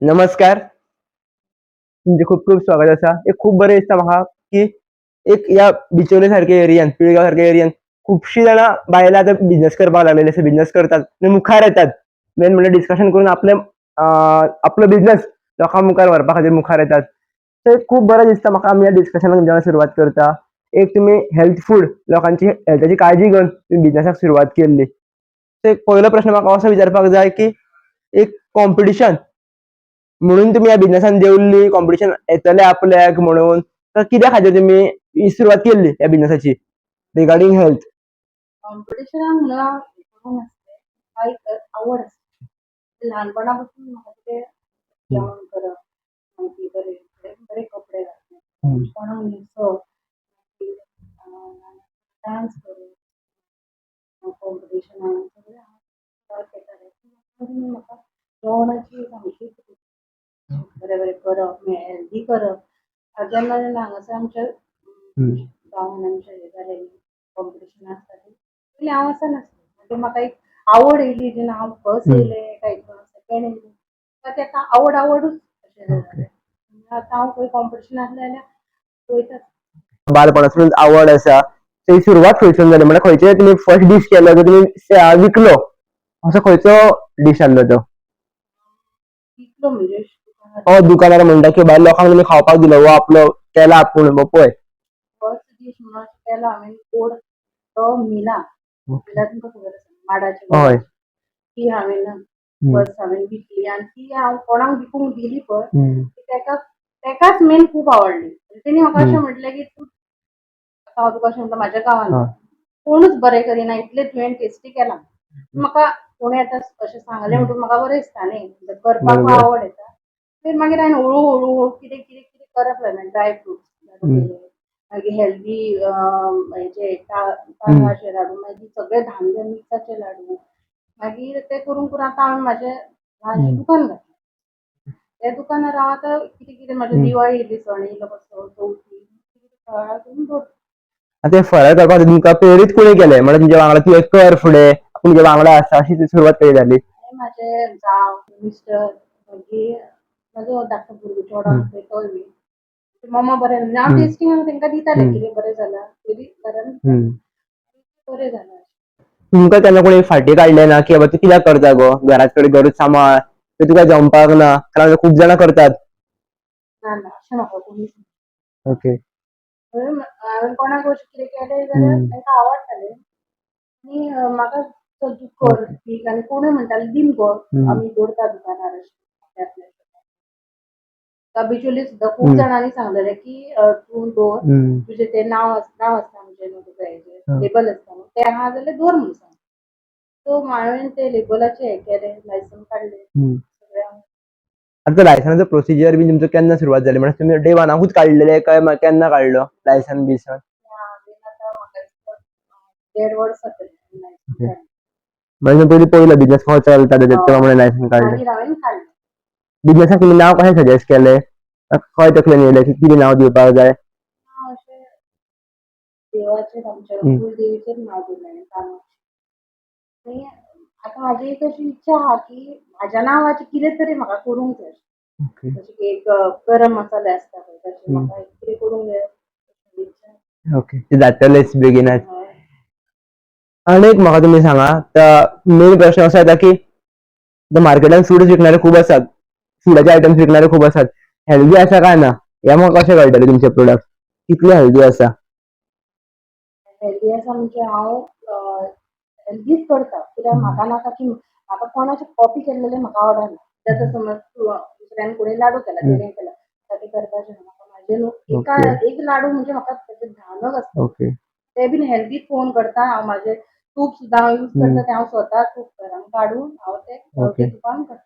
नमस्कार, तुमचें खूब खूब स्वागत आसा. एक खूब बरें दिसता म्हाका की एक ह्या बिचोले सारके एरियान, पिळगांव सारके एरियान खुबशीं जाणां बायलां आतां बिजनस करपाक लागलेली आसा, बिजनस करतात आनी मुखार येतात. मेन म्हणल्यार डिस्कशन करून आपले आपलो बिजनस लोकां मुखार व्हरपा खातीर मुखार येतात. ते खूब बरें दिसता म्हाका. आमी ह्या डिस्कशनाक तुमच्या वांगडा सुरवात करता. एक तुमी हेल्थ फूड, लोकांची हेल्थाची काळजी घेवन तुमी बिजनसाक सुरवात केल्ली. ते पयलो प्रश्न म्हाका असो विचारपाक जाय की एक कॉम्पिटिशन म्हणून तुमी ह्या बिजनसान देंवली, कॉम्पिटिशन येतलें आपल्याक म्हणून, तर कित्या खातीर तुमी ही सुरवात केल्ली ह्या बिजनसाची रिगार्डींग हेल्थ? कॉम्पिटिशनाक म्हणून हांव हें करूंक नासलें. म्हाका एक आवड आसा. ल्हानपणा पासून म्हाका तें जेवण करप, मागीर बरे बरे कपडे घालप, कोणाक न्हेसप, मागीर डांस करप, कॉम्पिटिशनाक सगळें हांव घेतालें. म्हाका जेवणाची सामकी बरें बरें करप, हेल्दी करप. जेन्ना जेन्ना हांगासर आमच्या गांवान आमच्या हें जालें, कॉम्पिटिशन आसतालें, पयलीं हांव वचनासलें. मागीर म्हाका एक आवड येयली. जेन्ना हांव फर्स्ट येयलें काय सेकेंड येयलें, तेका आवड आवडूच अशें जालें. आतां हांव खंय कॉम्पिटिशन आसलें जाल्यार वयताच. बालपणासून आवड आसा, थंय सुरवात खंयसून जाली? म्हणल्यार खंयचे तुमी फर्स्ट डीश केलो जो तुमी विकलो, असो खंयचो डीश आहलो तो? विकलो म्हणजे? हो, दुकानार म्हणटा की भायर लोकांक तुमी खावपाक दिलो हो आपलो केला आपूण पळय. फर्स्ट डीश म्हणून अशें केलो हांवें गोड, तो मिला. मिला तुमकां खबर आसा, माडाची. ती हांवें फर्स्ट हांवें विकली आनी ती हांव कोणाक विकूंक दिली पळय, ती तेका तेकाच मेन खूब आवडली. तेणी म्हाका अशें म्हटलें की तूं, आतां हांव तुका अशें म्हणटा, म्हाज्या गांवांत कोणूच बरें करिना इतलें तुवें टेस्टी केलां. म्हाका कोणें आतां अशें सांगलें म्हणटकूच म्हाका बरें दिसता न्ही, करपाक आवड येता. मागीर मागीर हांवें हळू हळू हळू कितें कितें कितें करप लागलें. ड्राय फ्रुट्स लाडू केले, मागीर हेल्दी हेजे तांदळाचे लाडू, मागीर सगळे धान्य मिक्साचे लाडू. मागीर ते करून करून आतां हांवें म्हाजें ल्हानशें दुकान घातलें. त्या दुकानार हांव आतां कितें कितें म्हाजें, दिवाळी येयली, सण येयलो कसो, चवथी, कितें फराळ करून दवरता. आतां हे फराळ करपाक खातीर तुमकां प्रेरीत कोणी केलें? म्हणल्यार तुमच्या वांगडा तूं हें कर, फुडें आपूण तुज्या वांगडा आसा, अशी सुरवात कशी जाली? हांवें म्हाजे जाव, मिस्टर, मागीर म्हाजो धाकटो भुरगो चेडो आसा पळय, तोय बी मम्मा बरें. हांव टेस्टिंगाक तांकां दितालें, कितें बरें जालां तरी घरान बरें जालां. तुमकां केन्ना कोणी फाटी काडलें ना की बाबा तूं कित्याक करता गो, घरात कडेन घरूच सांबाळ, ते तुका जमपाक ना, कारण खूब जाणां करतात? ना ना, अशें म्हाका कोणीच हांवें कोणाक अशें कितें केलें जाल्यार तांकां आवडटालें आनी म्हाका चल तूं कर पीक. आनी कोणूय म्हणटाले, दी मुगो, आमी दवरता दुकानार अशें आपल्या आपल्या. बिचोली सुद्दां खूब जाणांनी सांगलेलें की तूं दवर, तुजें तें नांव नांव आसता आमचें न्हू, तुका हेजें लेबल आसता न्हू, तें आहा जाल्यार दवर म्हणून सांग. सो हांवें तें लेबलाचें हें केलें, लायसन्स काडलें सगळें. आतां लायसनाचो प्रोसिजर बी तुमचो केन्ना सुरवात जाली? म्हणल्यार तुमी डे वनाकूच काडलेले काय केन्ना काडलो लायसन बिसन? हांवें आतां म्हाका दिसता देड वर्स जातलें लायसन्स काडून. म्हणजे पयलीं पयलो बिजनस कसो चलता तेजे प्रमाणे लायसन काडलें? मागीर हांवें काडलें. बिजनसाक तुमी नांव कशें सजेस्ट केलें? खंय तकलेन येयलें की कितें नांव दिवपाक जाय? नांव अशें देवाचेर, आमच्या कुलदेवीचेर नांव दवरलें हांवें, कामाक्षी. आनी आतां म्हाजी एक अशी इच्छा आहा की म्हाज्या नांवाचें कितें तरी म्हाका करूंक जाय, जशें की एक गरम मसाले आसता पळय, तशें म्हाका एक कितें करूंक जाय अशी इच्छा. ओके, ते जातलेच बेगीनच. हय. आनी एक म्हाका तुमी सांगा, मेन प्रश्न असो येता की मार्केटान फूड विकणारे खूब आसात, फुडाचे आयटम्स विकणारे खूब आसात, हेल्दी आसा काय ना हे म्हाका कशें कळटलें? तुमचे प्रोडक्ट कितले हेल्दी आसा? हेल्दी आसा म्हणजे हांव हेल्दीच करता, कित्याक म्हाका नाका की म्हाका कोणाचें कॉपी केल्लेलें म्हाका आवडना. आतां समज दुसऱ्यान कोणी लाडू केला, तेणें केला, म्हाका तें करपाचें ना. म्हाका म्हाजें न्हू एका एक लाडू म्हणजे म्हाका तेजें धा नग आसता. ते बीन हेल्दी पळोवन करता हांव. म्हाजें तूप सुद्दां हांव यूज करता, तें हांव स्वता तूप घरान काडून हांव तें गांवठी तुपान करता.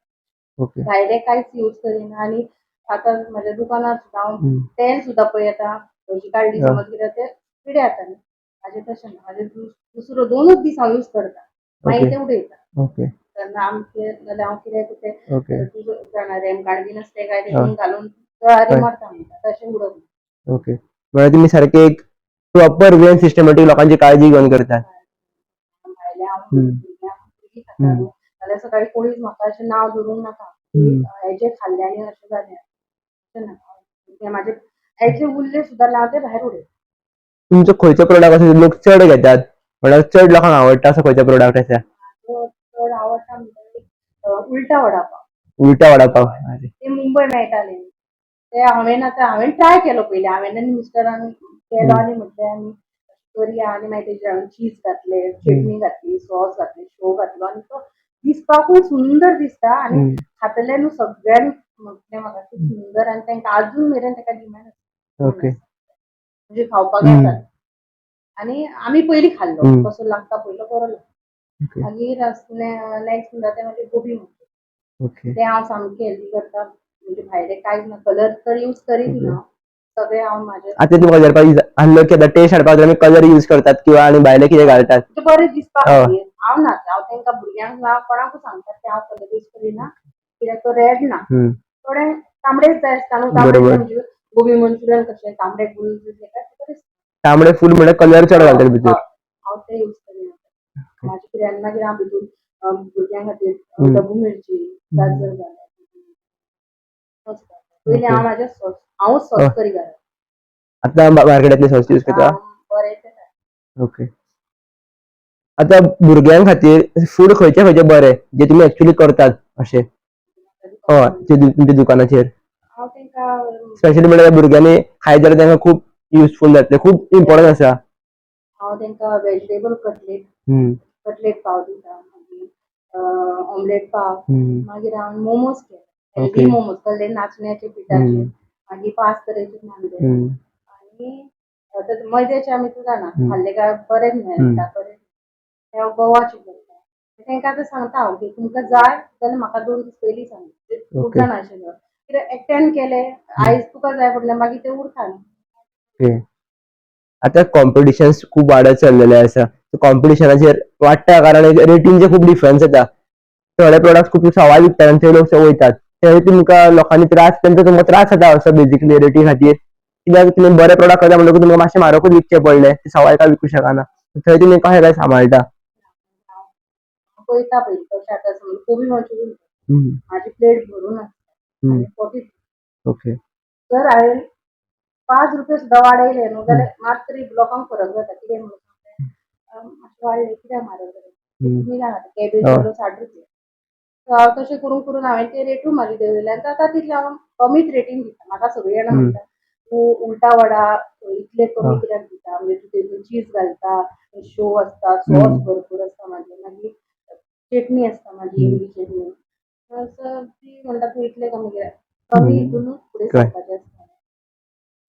भायलें कांयच यूज करिना. आनी आतां म्हाज्या दुकानार सुद्दां हांव तेल सुद्दां पळय, आतां भजी काडली समज कितें, तें पिड्ड्यार जाता न्ही. म्हाजें तशें ना. म्हाजें दुसरो दोनूच दीस हांव यूज करता, मागीर तें उडयता. तेन्ना आमचें जाल्यार हांव कितें तें जाणा रेमकांड बीन आसता काय तेतून घालून जळारी मरता म्हणटा, तशें उडोवप. ओके, म्हळ्यार तुमी सारके एक प्रॉपर वेन सिस्टमॅटीक लोकांची काळजी घेवन करतात. भायलें हांव भुरग्यांक भुरगीं खाता न्हू, जाल्यार सकाळी कोणीच म्हाका अशें नांव धरूंक नाका. की हेजे खाल्ले आनी अशें जालें, अशें ना. ते म्हाजे हेजे उरले सुद्दां जाल्यार हांव ते भायर उडयता. तुमचो खंयचो प्रोडक्ट असो लोक चड घेतात, म्हळ्यार चड लोकांक आवडटा असो खंयचो प्रोडक्ट आसा? तो चड आवडटा म्हणटा एक उल्टा वडापाव. उल्टा वडापाव. ते मुंबय मेळटाले, ते हांवें आतां हांवें ट्राय केलो पयलीं, हांवें आनी मिस्टरान केलो आनी म्हटलें आमी करया, आनी मागीर तेजेर हांवें चीज घातले, चटणी घातली, सॉस घातली, शेव घातलो, आनी तो दिसपाकूय सुंदर दिसता आनी खातले न्हू सगळ्यांनी म्हटलें म्हाका खूब सुंदर, आनी तांकां आजून मेरेन ताका डिमांड आसा. म्हणजे खावपाक येतात आनी आमी पयलीं खाल्लो, कसो लागता पयलो, बरो लागता. मागीर नेक्स्ट म्हणटा तें म्हणजे गोबी मंचुरियन. ते हांव सामकें हेल्दी करता, म्हणजे भायले कांयच ना, कलर तर यूज करीत ना, सगळे हांव म्हाजे. आतां तुमकां विचारपाक आसलो की आतां टेस्ट हाडपाक आमी कलर यूज करतात किंवा आनी भायले कितें घालतात. ते बरें दिसपाक खातीर हांव ना, हांव तांकां भुरग्यांक ना कोणाकूच सांगता की हांव कलर यूज करिना, कित्याक तो रेड ना, थोडे तांबडेच जाय आसता न्हू, तांबडे म्हणजे गोबी मंचुरियन कशें तांबडे गुल दिसता बरें. तांबडे फूल म्हळ्यार कलर चड घालतात भितर. हांव ते यूज करिना म्हाजे कित्याक. मागीर हांव भितून भुरग्यां खातीर डबू मिरची, गाजर घालता. पयलीं हांव म्हाजे सॉस, हांवूच सॉस करी घरात. आतां मार्केटांतले सॉस यूज करता. बरें तें. ओके, आतां भुरग्यां खातीर फूड खंयचे खंयचे बरे जे तुमी एक्चुअली करतात अशें? हय, जे तुमच्या दुकानाचेर. हांव तांकां स्पेशली म्हळ्यार भुरग्यांनी खायत जाल्यार तांकां खूब युजफूल जातलें, खूब इम्पोर्टंट आसा. हांव तांकां वेजिटेबल कटलेट, कटलेट पाव दिता, मागीर ऑमलेट पाव, मागीर हांव मोमोज केले, हेल्दी मोमोज कसले, नाचण्याचे पिठाचे, मागीर पांच तरेचे मांडे, आनी आतां मैद्याचे आमी तूं जाणा खाल्ले काय बरें न्हय, बरें ते हांव गवाचे करता. तांकां आतां सांगता हांव की तुमकां जाय जाल्यार म्हाका 2 दीस पयलीं सांग, उरना आशिल्लो कित्याक एकट्यान केलें आयज तुका जाय पडलें मागीर तें उरता न्हू. आतां कॉम्पिटिशन खूब वाडत चल्लेलें आसा, कॉम्पिटिशनाचेर वाडटा कारण रेटींचे खूब डिफरन्स येता, थोडे प्रोडक्ट खूब सवाय विकतात आनी थंय लोक वयतात, थंय तुमकां लोकांनी त्रास, तेंचो तुमकां त्रास जाता असो बेजिकली रेटी खातीर, कित्याक तुमी बरे प्रोडक्ट करता म्हणटकूच तुमकां मातशें म्हारगूच विकचे पडले, ते सवाय काय विकूंक शकना, थंय तुमी कशें काय सांबाळटा? पळयता पयलीं कशें, आतां समज कोबी मंचुरियन म्हाजी प्लेट भरून आसता 40. जर हांवें 5 रुपया सुद्दां वाडयले न्हू जाल्यार मात तरी लोकांक फरक जाता, कितें म्हणून सांगलें मातशें वाडलें कित्याक म्हारग जालें, तुमी जाणा कॅबेज जालो 60 रुपया. सो हांव तशें करून करून हांवें ते रेटूय म्हाजी देंवयली आनी आतां तितले हांव कमीच रेटीन दिता. म्हाका सगळीं जाणां म्हणटा तूं उल्टा वडा इतले कमी कित्याक दिता, म्हणजे तूं तेतून चीज घालता, शेव आसता, सॉस भरपूर आसता म्हाजे, मागीर चटणी आसता म्हाजी इमली चटणी, सो ती म्हणटा तूं इतले कमी कित्याक, कमी हितुनूच फुडें सरपाचें आसता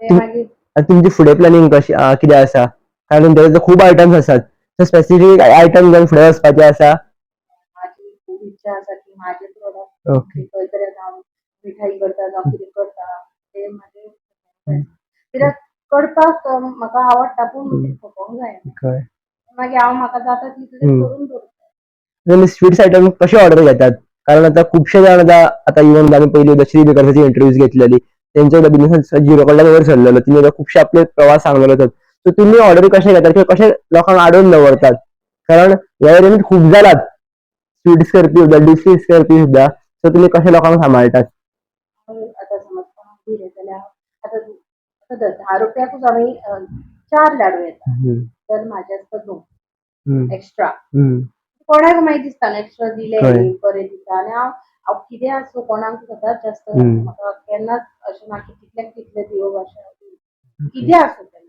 ते मागीर. आनी तुमची फुडें प्लॅनिंग कशी कितें आसा? कारण तुमचे कडेन खूब आयटम्स आसात, सो स्पेसिफीक आयटम घेवन फुडें वचपाचें आसा? म्हाजी खूब इच्छा आसा की म्हाजे प्रोडक्ट खंय तरी आतां हांव मिठाई करता जावं कितें करता ते म्हाजे, कित्याक करपाक म्हाका आवडटा पूण खपोवंक जायना, मागीर हांव म्हाका जाता तितलें करून दवरता. तुमी स्वीट्स आयटम कशे ऑर्डर घेतात? कारण आतां खुबशे जाण आतां आतां इवन आमी पयलीं दक्षिण बेकर्साची इंटरव्यूज घेतलेली, तेंचो बिजनेस झिरो कडल्यान वयर सरलेलो, तिणी खुबशे आपले प्रवास सांगलेलो. सो तुमी ऑर्डरी कशे घेतात किंवा कशे लोकांक आडोवन दवरतात? कारण ह्या एरियेन खूब जालात स्वीट्स करपी सुद्दां, डिशीज करपी सुद्दां, सो तुमी कशे लोकांक सांबाळटात? आतां समज कोणाक दिले जाल्यार आतां आतां 10 रुपयाकूच आमी 4 लाडू येता तर म्हाजे आसता 2 एक्स्ट्रा, कोणाक मागीर दिसता न्हू एक्स्ट्रा दिले बरें दिता, आनी हांव हांव कितें आसूं कोणाक सदांच जास्त म्हाका केन्नाच अशें ना की कितल्याक तितलें दिवप, अशें कितें आसूं तें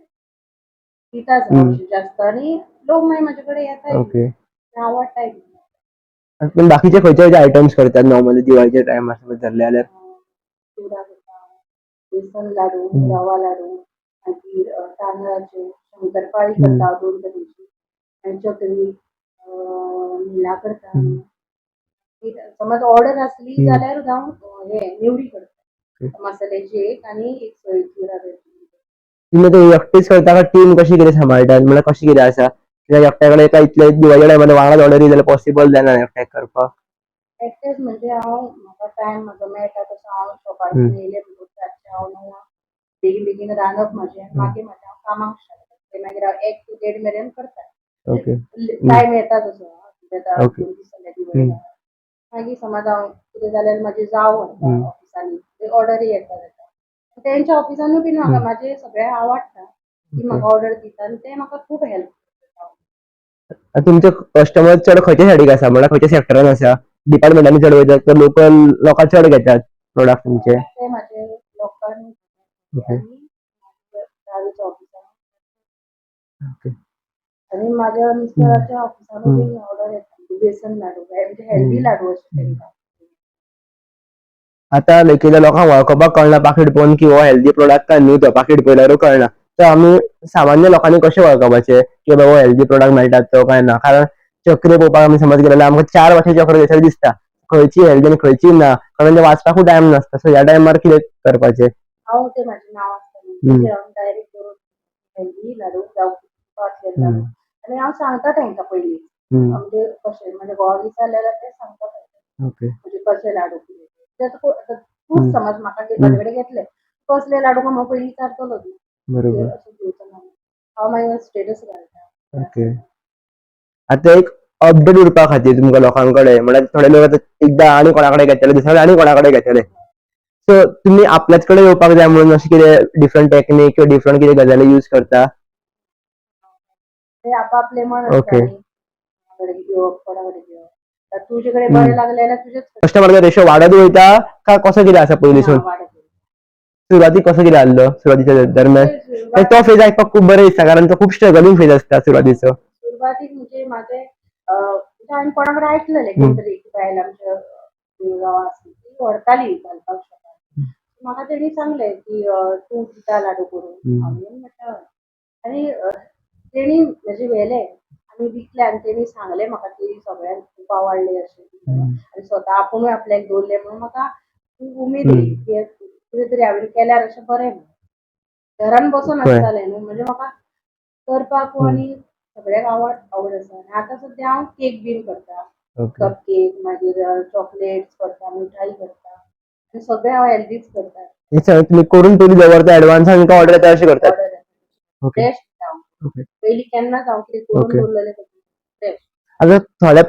दिताच हांव अशें जास्त, आनी लोक मागीर म्हाजे कडेन येताय, आवडटाय. पूण बाकीचे खंयचे खंयचे आयटम्स करतात नॉर्मली दिवाळीच्या टायमार समज धरले जाल्यार? चिवडा करता, बेसन लाडू, रवा लाडू, मागीर तांदळाचे शंकरपाळी करता 2 तरेची, आनी चकरी, मिला करता. समज ऑर्डर आसली जाल्यार हांव हे नेवरी करता, मसाल्याची एक आनी एक सोयची रव्याची. तुमी आतां एकटेच करता काय टीम कशी कितें सांबाळटात, म्हळ्यार कशें कितें आसा? कित्याक एकट्या कडेन काय इतले दिवाळीच्या टायमार वांगडाच ऑर्डरी जाल्यार पॉसिबल जायना एकट्याक करपाक. एकटेच म्हणजे हांव म्हाका टायम म्हाजो मेळटा तसो हांव शॉपार येयलें म्हणटकूच रातचें हांव 9 बेगीन बेगीन रांदप म्हाजें, मागीर म्हाजें हांव कामाक स्टार्ट करता, मागीर हांव 1 ते 1.5 मेरेन करता, टायम येता तसो, 2 दीस जाले दिवाळी, मागीर समज हांव कितें जाल्यार म्हाजी जाव व्हरता ऑफिसांनी, ते ऑर्डरी येता जाता तेंच्या ऑफिसानूय बीन म्हाका म्हाजे सगळें आवडटा, ती म्हाका ऑर्डर दिता आनी ते म्हाका खूब हेल्प करता. आनी तुमचे कस्टमर चड खंयच्या सायडीक आसा, म्हणल्यार खंयच्या सेक्टरान आसा? डिपार्टमेंटांनी चड वयतात तर लोकल लोकां चड घेतात प्रोडक्ट तुमचे? ते म्हाजे लोकांनी आनी जावेच्या ऑफिसान आनी म्हाज्या मिस्टराच्या ऑफिसानूय बीन ऑर्डर येता, बेसन लाडू म्हणजे हेल्दी लाडू अशे तेंकां. आतां लेखिल्ल्या लोकांक वळखपाक कळना पाकीट पळोवन की हो हेल्दी प्रोडक्ट काय न्हू, तो पाकीट पळयल्यारूय कळना. तर आमी सामान्य लोकांनी कशें वळखपाचें की बाबा हेल्दी प्रोडक्ट मेळटात तो काय ना? कारण चक्री पळोवपाक आमी समज गेले जाल्यार आमकां चार भाशेची चक्र थंयसर दिसता, खंयची हेल्दी आनी खंयची ना, कारण ते वाचपाकूय टायम नासता. सो ह्या टायमार कितें करपाचें? हांव ते म्हाजें नांव आसता न्हू तेजेर हांव डायरेक्ट बरोवन हेल्दी लाडू जावं तुपांतले लाडू, आनी हांव सांगता तेंकां पयलीं, म्हणजे कशें म्हणजे घोवाक विचारलें जाल्यार ते सांगता तेंकां म्हणजे कशे लाडू कितें ते. आतां तूंच समज म्हाका म्हाजे कडेन घेतले कसले लाडू काय म्हाका पयलीं विचारतलो न्हू, अशें दिवचो ना हांव, मागीर स्टेटस घालता. आतां एक अपडेट उरपा खातीर तुमकां लोकां कडेन, म्हळ्यार थोडे लोक आतां एकदां आनी कोणा कडेन घेतले, दुसऱ्या कडेन आनी कोणा कडेन घेतले, सो तुमी आपल्याच कडेन येवपाक जाय म्हणून अशें कितें डिफरंट टेक्नीक किंवा डिफरंट कितें गजाली यूज करता? ते आपापले मन आसता न्ही, कोणा कडेन घेवप कोणा कडेन घेवप. आतां तुजे कडेन बरें लागलें जाल्यार तुजेच कडेन. कस्टमराचो रेशो वाडत वयता काय कसो कितें आसा पयलींसून? वाडत. सुरवातीक कसो कितें आहलो सुरवातीच्या दरम्यान? तो फेज आयकपाक खूब बरें दिसता, कारण तो खूब स्ट्रगलिंग फेज आसता सुरवातीचो. सुरवातीक म्हणजे म्हाजे म्हणजे हांवें कोणा कडेन आयकलेलें, कोण तरी एक बायल आमच्या गांवां आसली, ती व्हरताली घालपाक शॉपार. म्हाका तेणी सांगलें की तूं दिता लाडू करून? हांव म्हटलें हय. आनी तेणी म्हजे व्हेले आनी विकले आनी तेणी सांगलें म्हाका की सगळ्यांक खूब आवडले अशें, आनी स्वता आपुणूय आपल्याक दवरले म्हणून म्हाका खूब उमेद येयली की कितें तरी हांवें केल्यार अशें बरें म्हणून. घरान बसून आसतालें न्हू, म्हणजे म्हाका करपाक आनी सगळ्याक आवड आवड आसा. आनी आतां सद्या हांव केक बीन करता, कप केक, मागीर चॉकलेट्स करता, मिठाई करता, आनी सगळें हांव हेल्दीच करता. हे सगळें तुमी करून पयलीं दवरता एडवान्सान तुमकां ऑर्डर येता अशें करतात? ऑर्डर फ्रेश हांव पयलीं केन्नाच हांव कितें करून दवरलेलें फ्रेश. आतां थोड्या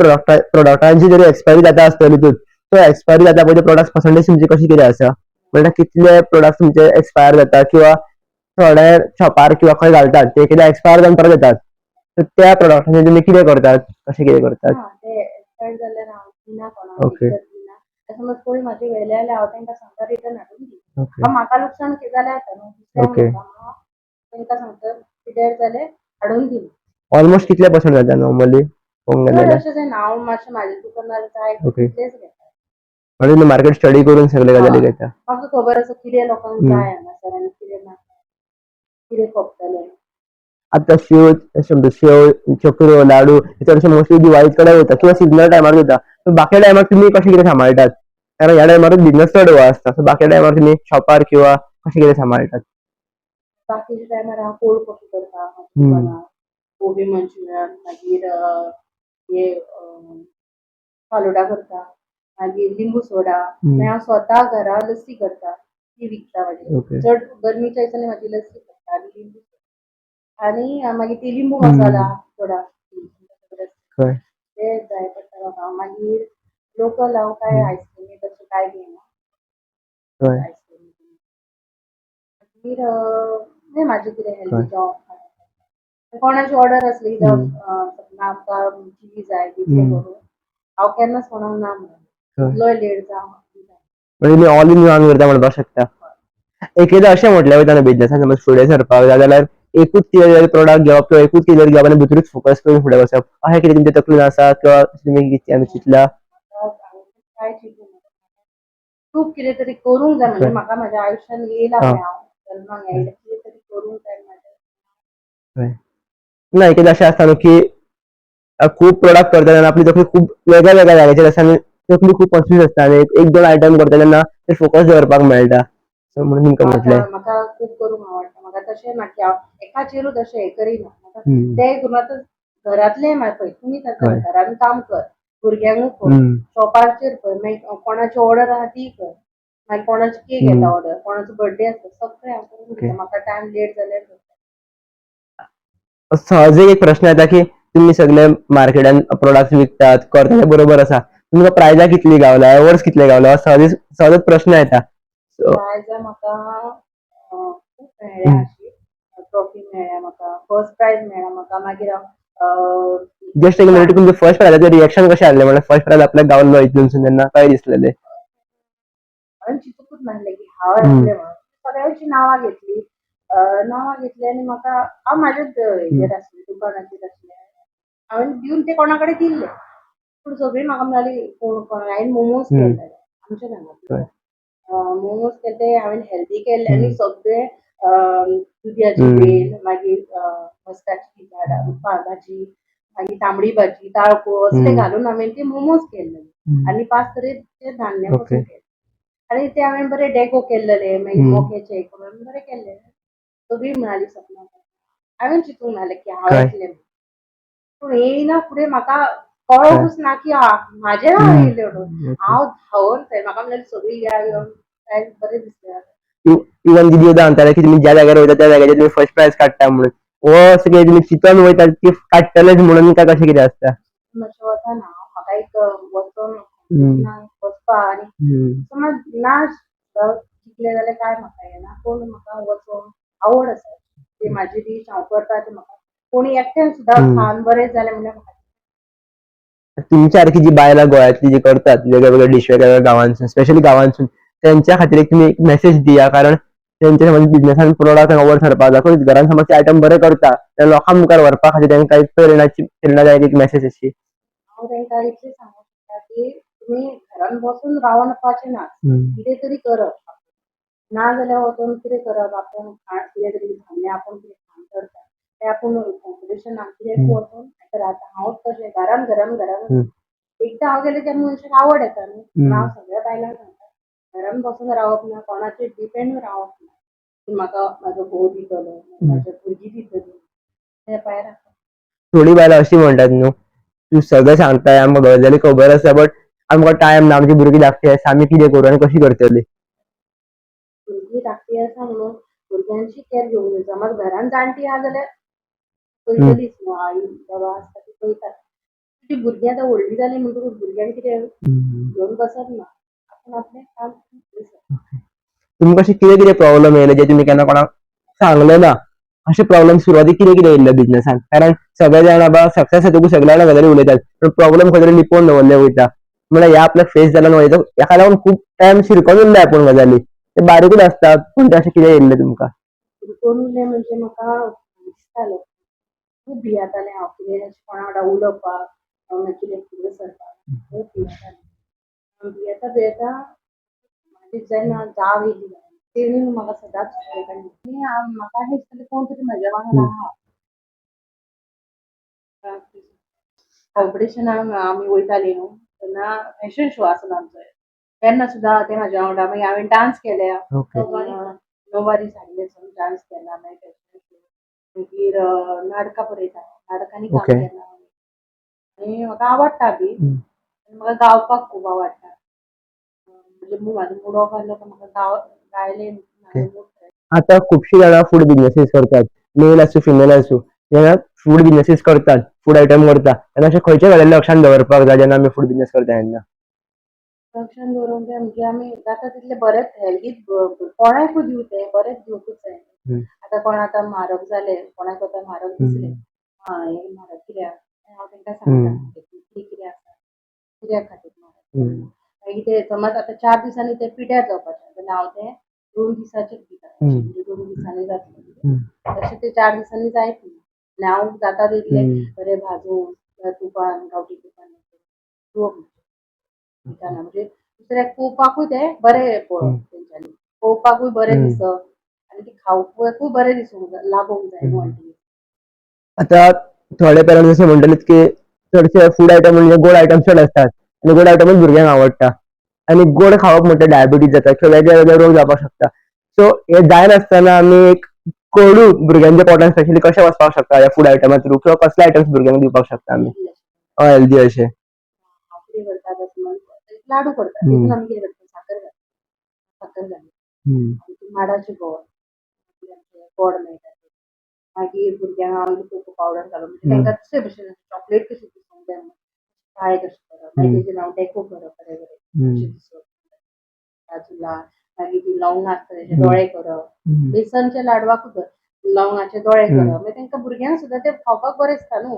प्रोडक्टांची जरी एक्सपायरी जाता आसतली, तो एक्सपायरी जाता पळय ते प्रोडक्ट पर्संटेज तुमची कशी कितें आसा? म्हणल्यार कितले प्रोडक्ट तुमचे एक्सपायर जाता, किंवा थोडे शॉपार किंवा खंय घालतात ते कितें एक्सपायर जावन परत येतात, तर त्या प्रोडक्टांचे तुमी कितें करतात, कशें कितें करतात? हा, ते एक्सपायर जाल्यार हांव दिना कोणाक, विकत दिना. समज कोणी म्हाजे व्हेले जाल्यार हांव तांकां सांगता रिटर्न हाडून दी. म्हाका लुकसाण जाल्यार जाता न्हू, दुसऱ्यांक नाका. हांव तांकां सांगता पिड्ड्यार जालें हाडून दी. ऑलमोस्ट कितले पर्संट जाता नॉर्मली पळोवंक चड गेल्यार? अशें जायना, हांव मातशें म्हाज्या दुकानार जाय तितलेच घेता. म्हणजे तुमी मार्केट स्टडी करून सगळे गजाली घेता. म्हाका खबर आसा कितें लोकांक जाय हांगासर आनी कितें नाका, कितें खपतलें. आतां शेव, अशें शेव, चक्रो, लाडू हे चडशे मोस्टली दिवाळीच कडेन वयता किंवा सिजनल टायमार वयता. सो बाकी टायमार तुमी कशें कितें सांबाळटात? कारण ह्या टायमारूच बिजनस चड हो आसता, सो बाकी टायमार तुमी शॉपार किंवा कशें कितें सांबाळटात? बाकीच्या टायमार हांव कोल्ड कॉफी करता दुकानार, गोबी मंचुरियन, मागीर हे फालुडा करता, मागीर लिंबू सोडा. मागीर हांव स्वता घरा लस्सी करता, ती विकता मागीर. चड गरमीच्या दिसांनी म्हाजी लस्सी करता आनी लिंबू सोडा, आनी मागीर ती लिंबू मसाला सोडा ते जाय पडटा म्हाका. मागीर लोकल हांव कांय आयस्क्रीमी तशें कांय घेयना, आयस्क्रीम. मागीर म्हाजें कितें हेल्दी जावं, कोणाची ऑर्डर आसली जावं, आमकां चिली जाय कितें करूं, हांव केन्नाच कोणाक ना म्हणना, कितलोय लेट जावं. म्हणजे तुमी ऑल इन वन करता म्हणपाक शकता. एकदां अशें म्हटलें वयता न्हू बिजनसान समज फुडें सरपाक जाय जाल्यार एकूच कितें तरी प्रोडक्ट घेवप किंवा एकूच कितें तरी घेवप आनी भितरूच फोकस करून फुडें वचप, अशें कितें तुमच्या तकलेन आसा किंवा तुमी चिंतला? काय चिंतूं, खूब कितें तरी करूंक जाय, म्हणजे म्हाका म्हाज्या आयुश्यान येयला पळय, हांव जल्माक येयलें कितें तरी करूंक जाय म्हाजें. ना, एकदां अशें आसता न्हू की खूब प्रोडक्ट करता तेन्ना आपली तकली खूब वेगळ्या वेगळ्या जाग्याचेर आसता आनी तकली खूब कन्फ्यूज आसता आनी एक दोन आयटम करता तेन्ना ते फोकस दवरपाक मेळटा, सो म्हणून तुमकां म्हटलें. म्हाका खूब करूंक आवडटा, म्हाका तशें ना की हांव एकाचेरूच अशें हें करिना. म्हाका तें करून आतां घरांतलें पळय तुमीच आतां घरान काम कर, भुरग्यांकूय पळय, शॉपाचेर पळय, मागीर कोणाची ऑर्डर आहा ती कर, मागीर कोणाची केक येता ऑर्डर, कोणाचो बर्थडे आसता, सगळें हांव करून दिता. म्हाका टायम लेट जाल्यार. सहज एक प्रश्न येता की तुमी सगळे मार्केटान प्रोडक्ट्स विकतात करता ते बरोबर आसा, तुमकां प्रायजां कितली गावला, अवॉर्ड्स कितले गावला, सहज सहजच प्रश्न येता. सो प्रायजां म्हाका खूब मेळ्ळ्या अशी ट्रॉफी मेळ्ळ्या म्हाका, फर्स्ट प्रायज मेळ्ळा म्हाका. मागीर हांव जस्ट एक मिनिट, तुमचें फर्स्ट प्रायजाचें रिएक्शन कशें आसलें? म्हणल्यार फर्स्ट प्रायज आपल्याक गावल्लो हितूनसून तेन्ना काय दिसलेलें? हांवें चिंतूकच नासलें की हांव येतलें म्हणून. सगळ्यांची नांवां घेतली, नांवां घेतली आनी म्हाका हांव म्हाजेच हेजेर आसलें, दुकानाचेर आसलें. हांवें दिवन ते कोणा कडेन दिल्ले, पूण सगळीं म्हाका म्हणाली कोण कोण. हांवें मोमोज केल्ले आमच्या हांगा, मोमोज केले हांवें, हेल्दी केल्ले आनी सगळे दुदयाची वेल, मागीर मस्काची झाडां भाजी, मागीर तांबडी भाजी, ताळखूळ असले घालून हांवें ते मोमोज केल्ले आनी 5 तरेचे धान्या पासून केले आनी ते हांवें बरे डेको केल्लेले, मागीर मोक्याचे करून बरे केल्ले. सगळीं म्हणाली सपना. हांवें चिंतूंक नासलें की हांव काय येतलें म्हणून. पूण येयना फुडें म्हाका कळोंकूच ना की म्हाजें नांव येयलें म्हणून. हांव धांवून थंय, म्हाका म्हणलें सगळीं या येवन काय बरें दिसलें. इवन दिदी सुद्दां सांगताले की तुमी ज्या जाग्यार वयता त्या जाग्याचेर तुमी फर्स्ट प्रायज काडटा म्हणून. हो असो कितें तुमी चिंतून वयतात की काडटलेच म्हणून, काय कशें कितें आसता? मातशें वतना म्हाका एक वचोन वचपा आनी समज ना जिखलें जाल्यार काय म्हाका येना, पूण म्हाका वचोन आवड आसा ती म्हाजी डीश हांव करता ती म्हाका कोणी एकट्यान सुद्दां खावन बरें जालें म्हणल्यार म्हाका. तुमच्या सारकी जी बायलां गोंयांतली जी करतात वेगळे वेगळे डीश वेगळ्या वेगळ्या गांवांसून, स्पेशली गांवांसून, तेंच्या खातीर एक तुमी एक मेसेज दिया. कारण तेंच्या समज बिजनेसान प्रोडक्ट वयर सरपाक जाय, खंयच घरान समज ते आयटम बरे करता ते लोकां मुखार व्हरपा खातीर तेंकां एक प्रेरणाची प्रेरणा जाय, एक मेसेज अशी. हांव तांकां इतलें सांगूंक शकता की तुमी घरान बसून रावपाचें ना, कितें तरी करप. ना जाल्यार वचून कितें करप, आपूण कितें तरी धान्य आपूण कितें काम करता तें आपूण कॉम्पिटिशनाक कितें वचून. आतां हांवूच तशें घरान घरान घरान एकदां हांव गेलें त्या मनशाक आवड येता न्हू. पूण हांव सगळ्या बायलांक सांगता, घरान बसून रावप ना, कोणाचेर डिपेंड रावप ना की म्हाका म्हाजो घोव दितलो, म्हाजे भुरगीं दितली. ते भायर आसा. थोडी बायलां अशी म्हणटात न्हू, तूं सगळें सांगताय आमकां, गजाली खबर आसा, बट आमकां टायम ना, आमची भुरगीं धाकटी आसा, आमी कितें करूं आनी कशी करतली? भुरगीं धाकटी आसा म्हणून भुरग्यांची कॅर घेवंक जाय. समज घरान जाणटी आहा जाल्यार पळयतलीच न्हू, आई बाबा आसता ती पळयतात. ती भुरगीं आतां व्हडलीं जालीं म्हणटकूच भुरग्यांक कितें घेवन बसप ना, आपूण आपलें काम. तुमकां अशें कितें कितें प्रॉब्लम येयले जे तुमी केन्ना कोणाक सांगले ना? अशे प्रॉब्लम सुरवातीक कितें कितें येयल्ले बिजनेसान? कारण सगळे जाण बाबा सक्सेस जातकूच सगळे जाणां गजाली उलयतात, पण प्रॉब्लम खंय तरी लिपोवन दवरले वयता. म्हणल्यार ह्या आपल्याक फेस जाल्यान वयता, हेका लागून खूब टायम शिरकोन उरले आपूण गजाली ते बारीकूच आसता, पूण ते अशें कितें येयल्लें तुमकां? कोण उरलें म्हणजे म्हाका दिसतालें, खूब भियेतालें हांव कितें अशें कोणा वांगडा उलोवपाक, मागीर कितें फुडें सरपाक खूब भियेतालें. भियेता भियेता मागीर जेन्ना जाव येयली तेणी म्हाका सदांच आनी म्हाका अशें दिसतालें कोण तरी म्हज्या वांगडा आहा. कॉम्पिटिशनाक आमी वयतालीं न्हू तेन्ना फॅशन शो आसलो आमचो, तेन्ना सुद्दां ते म्हाज्या वांगडा. मागीर हांवें डांस केल्या, णववारी साडी न्हेसून डांस केला. मागीर फॅशन शो, मागीर नाटकां बरयता, नाटकांनी काम केलां आनी म्हाका आवडटा बी. आनी म्हाका गावपाक खूब आवडटा. म्हणजे म्हाजो मूड ऑफ आसलो काय म्हाका गायलें म्हाजो मूड फ्रेश. आतां खुबशीं जाणां फूड बिजनेसीस करतात, मेल आसूं फिमेल आसूं, जेन्ना फूड बिजनेसीस करतात, फूड आयटम करता तेन्ना अशें खंयचे गजाली लक्षांत दवरपाक जाय जेन्ना आमी फूड बिजनेस करता तेन्ना? लक्षान दवरूंक जाय म्हणजे आमी जाता तितलें बरेंच हेल्दी कोणाकूय दिवं, तें बरेंच दिवंकूच जाय. आतां कोण आतां म्हारग जालें, कोणाक आतां म्हारग दिसलें, आं हें म्हारग कित्याक, हांव तांकां सांगता कितें कितें आसा, कित्याक खातीर म्हारग. मागीर ते समज आतां 4 दिसांनी ते पिड्यार जावपाचें जाल्यार हांव तें 2 दिसाचेच दिता, म्हणजे 2 दिसांनी जातलें तशें ते 4 दिसांनी जायत न्ही. आनी हांव जाता तितलें बरें भाजून तुपान, गांवठी तुपान दिवप दिताना, म्हणजे दुसऱ्याक पळोवपाकूय तें बरें पळोवप, तेंच्यांनी पळोवपाकूय बरें दिसप आनी ती खावपाकूय बरें दिसूंक जाय, लागूंक जाय न्हू अल्टिमेटली. आतां थोडे पेरंट्स अशें म्हणटले की चडशे फूड आयटम म्हणजे गोड आयटम चड आसतात आनी गोड आयटमूच भुरग्यांक आवडटा आनी गोड खावप म्हणटा डायबिटीज जाता किंवा वेगळे वेगळे रोग जावपाक शकता. सो हे जायनासतना आमी एक कोडू भुरग्यांच्या पोटान स्पेशली कशें वचपाक शकता ह्या फूड आयटमा थ्रू, किंवा कसले आयटम्स भुरग्यांक दिवपाक शकता आमी हेल्दी अशे? हांव कितें करता, तशें लाडू करता. तितून आमी कितें करता, साकर घालता, साकर घालता आनी माडाचें गोड, गोड मेळटा. मागीर भुरग्यांक हांव कोको पावडर घालून, म्हणजे तांकां दुसरे भशेन चॉकलेट कशी दिसूंक जाय म्हणून. काळे कशें करप, मागीर तेजेर हांव डेको करप बरें बरें अशें दिसप बाजूला. मागीर ती लवंगां आसता तेजे दोळे करप, बेसनच्या लाडवाकूच धर, लवंगाचे दोळे करप. मागीर तांकां भुरग्यांक सुद्दां ते खावपाक बरें दिसता न्हू.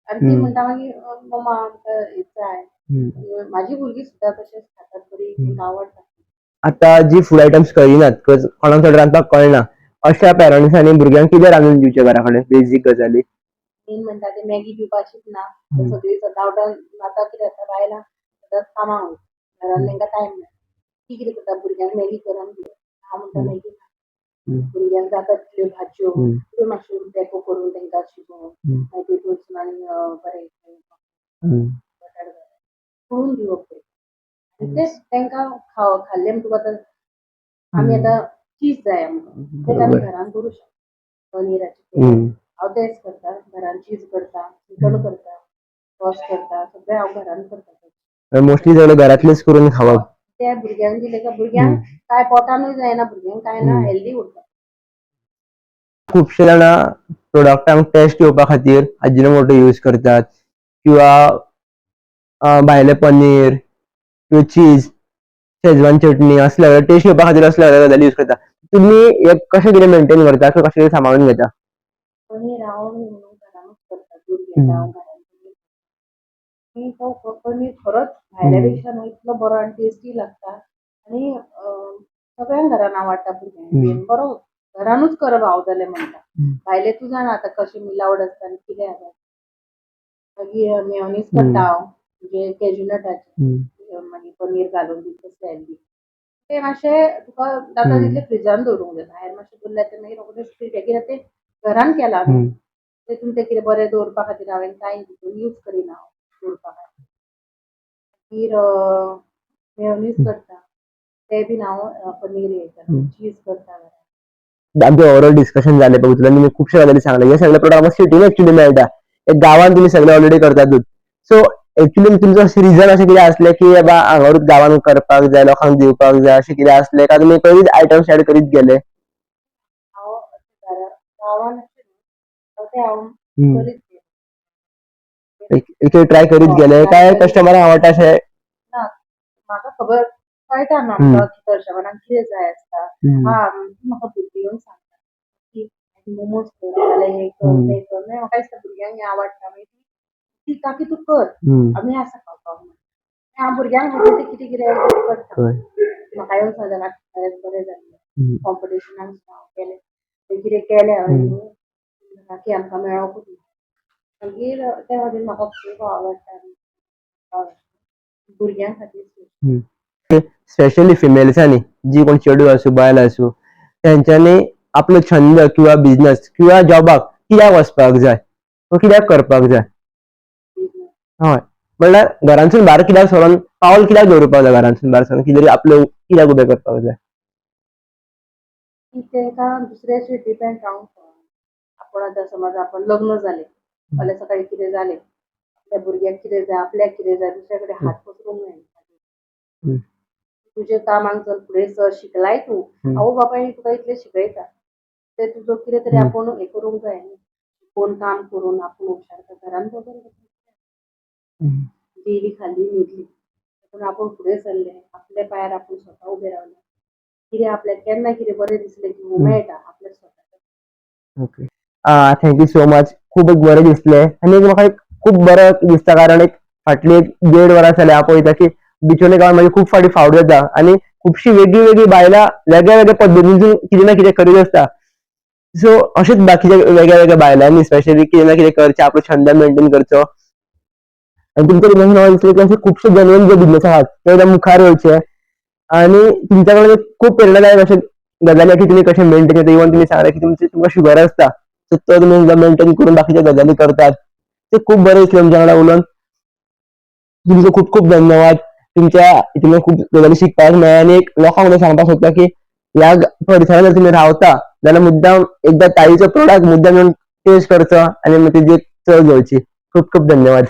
आनी ती म्हणटा मागीर, मम्मा आमकां हें जाय. म्हाजी भुरगीं सुद्दां तशेंच खातात बरी, तांकां आवडटा. आता जी फूड आयटम्स करिनात, कोणाक चड रांदपाक कळना, अशा पेरंट्सांनी भुरग्यांक कितें रांदून दिवचें घरा कडेन बेजीक गजाली? मेन म्हणटा ते मॅगी दिवपाचीच ना. सगळीं सदां आतां कितें जाता, बायलां सदांच कामाक वयता, घरान तांकां टायम ना. ती कितें करता, भुरग्यांक मॅगी करून दिवप. हांव म्हणटा मॅगी ना. भुरग्यांक जाता तितल्यो भाजयो त्यो मातश्यो डेको करून तांकां शिजोवन, मागीर तितून आनी बरें बटाट करून दिवप भुरग्यांक. आनी तें तांकां खाल्लें म्हणटकूच आतां आमी आतां चीज जाय आमकां, तें आमी घरान करूं शकता पनीराचें. हांव तेंच करता, घरान चीज करता, चिकन करता, सॉस करता, सगळें हांव घरान करता. मोस्टली सगळें घरांतलेच करून खावप. ते भुरग्यांक दिलें काय भुरग्यांक काय पोटानूय जायना, भुरग्यांक काय ना, हेल्दी उरता. खुबशे जाणां प्रोडक्टांक टेस्ट येवपा खातीर आजिनोमोटो यूज करतात किंवा भायले पनीर किंवा चीज, शेजवान चटणी असले टेस्ट येवपा खातीर असले गजाली यूज करता. तुमी हे कशें कितें मेंटेन करता किंवा कशें कितें सांबाळून घेता? पनीर हांव घरानूच करता. दूद घेता हांव घरान पनीर. तो पनीर खरोच भायल्या पेक्षा न्हू इतलो बरो आनी टेस्टी लागता आनी सगळ्यांक घरान आवडटा, भुरग्यांक बीन. बरो घरानूच करप हांव जाल्यार म्हणटा. भायले तूं जाणा आतां कशें मिलावट आसता आनी कितें आसता. मागीर मेयोनीज करता हांव, म्हणजे कॅज्युनटाचें, मागीर पनीर घालून बी तसलें हेल्दी. तें मातशें तुका जाता तितलें फ्रिजान दवरूंक जाय. भायर मातशें दवरल्यार तें मागीर रोखडेंच कित्याक तें घरान केलां न्हू, तेतून तें कितें बरें दवरपा खातीर हांवें कांय तितून यूज करिना हांव दवरपा खातीर. मागीर मेयोनीज करता, तें बीन हांव पनीर हें करता, चीज करता घरान. आमचें ओवरऑल डिस्कशन जालें पळय, तितूंतल्यान तुमी खुबशे गजाली सांगले. हे सगळे प्रोडक्ट आमकां सिटीन एक्चुअली मेळटा, एक गांवान तुमी सगळे ऑलरेडी करतातूच. सो एक्चुअली तुमचो रिजन अशें कितें आसलें की बाबा हांगारूच गांवान करपाक जाय, लोकांक दिवपाक जाय, अशें कितें आसलें काय तुमी करीत आयटम्स एड करीत गेले? हांव अशें गांवान अशें न्हू, तें हांव करीत गेलें. एक ट्राय करीत गेले काय कस्टमरांक आवडटा अशें? ना, म्हाका खबर कळटा न्हू आमकां की कस्टमरांक कितें जाय आसता. हा, ती म्हाका भुरगीं येवन सांगता की मोमोज कर जाल्यार हें कर, तें कर. मागीर म्हाका दिसता भुरग्यांक हें आवडटा, मागीर ती काकी तूं कर, आमी आसा खावपाक म्हणून. हांव भुरग्यांक खातीर तें कितें कितें करता. म्हाका येवन सांगता, काकी खरेंच बरें जालें, कॉम्पिटिशनाक सुद्दां हांव गेलें, तें कितें केलें हांवें न्हू, काकी आमकां मेळोंकूच ना. मागीर त्या खातीर म्हाका खूब आवडटा भुरग्यां खातीर. स्पेशली फिमेल्सांनी, जी कोण चेडूं आसूं बायल आसूं, तेंच्यांनी आपलो छंद किंवा बिजनस किंवा जॉबाक कित्याक वचपाक जाय वा कित्याक करपाक जाय? हय, म्हणल्यार घरांतसून भायर कित्याक सरोन पावल कित्याक दवरुपाक जाय, घरांतसून भायर सरोन कितें तरी आपलें कित्याक उबें करपाक जाय? की तांकां दुसऱ्याचेर डिपेंड रावंक कळना. आपण आतां समज आपण लग्न जालें, फाल्यां सकाळीं कितें जालें, आपल्या भुरग्याक कितें जाय, आपल्याक कितें जाय, दुसऱ्या कडेन हात पसरूंक मेळना. तुजें कामाक चल, फुडें सर, शिकलाय तूं, आवय बापायन तुका इतलें शिकयता, तें तुजो कितें तरी आपूण हें करूंक जाय न्हू, शिकून काम करून आपूण हुशार. घरान बसून जेयली, खाल्ली, न्हिदली. पूण आपूण फुडें सरलें, आपल्या पांयार आपूण स्वता उबें रावलें, कितें आपल्याक केन्ना कितें बरें दिसलें की मेळटा आपल्या स्वताक. Okay, thank you so much. खूब एक बरें दिसलें आनी एक म्हाका एक खूब बरें दिसता, कारण एक फाटली एक देड वरां जालें हांव पळयता की बिचोले गांवांत म्हाजी खूब फावटी फावट जाता आनी खुबशीं वेगळीं वेगळीं बायलां वेगळ्या वेगळ्या पद्दतीन कितें ना कितें करीत आसता. सो अशेंच बाकीच्या वेगळ्या वेगळ्या बायलांनी स्पेशली कितें ना कितें करचें, आपलो छंद मेंटेन करचो. आनी तुमच्या बिजनेस म्हाका दिसलें की अशे खुबशे जेन्युइन जे बिजनेस आहात ते एकदां मुखार येवचे आनी तुमच्या कडेन खूब प्रेरणादायक अशे गजाली की तुमी कशें मेंटेन करता. इवन तुमी सांगलें की तुमचे तुमकां शुगर आसता, सो तो तुमी एकदां मेंटेन करून बाकीच्या गजाली करतात. ते खूब बरें दिसलें तुमच्या वांगडा उलोवन. तुमचो खूब खूब धन्यवाद. तुमच्या हितून खूब गजाली शिकपाक मेळ्ळें आनी एक लोकांक सांगपाक सोदता की ह्या परिसरांत जर तुमी रावता जाल्यार मुद्दाम एकदां ताईचो प्रोडक्ट मुद्दाम येवन टेस्ट करचो आनी मागीर तेजी एक चव घेवची. खूब खूब धन्यवाद.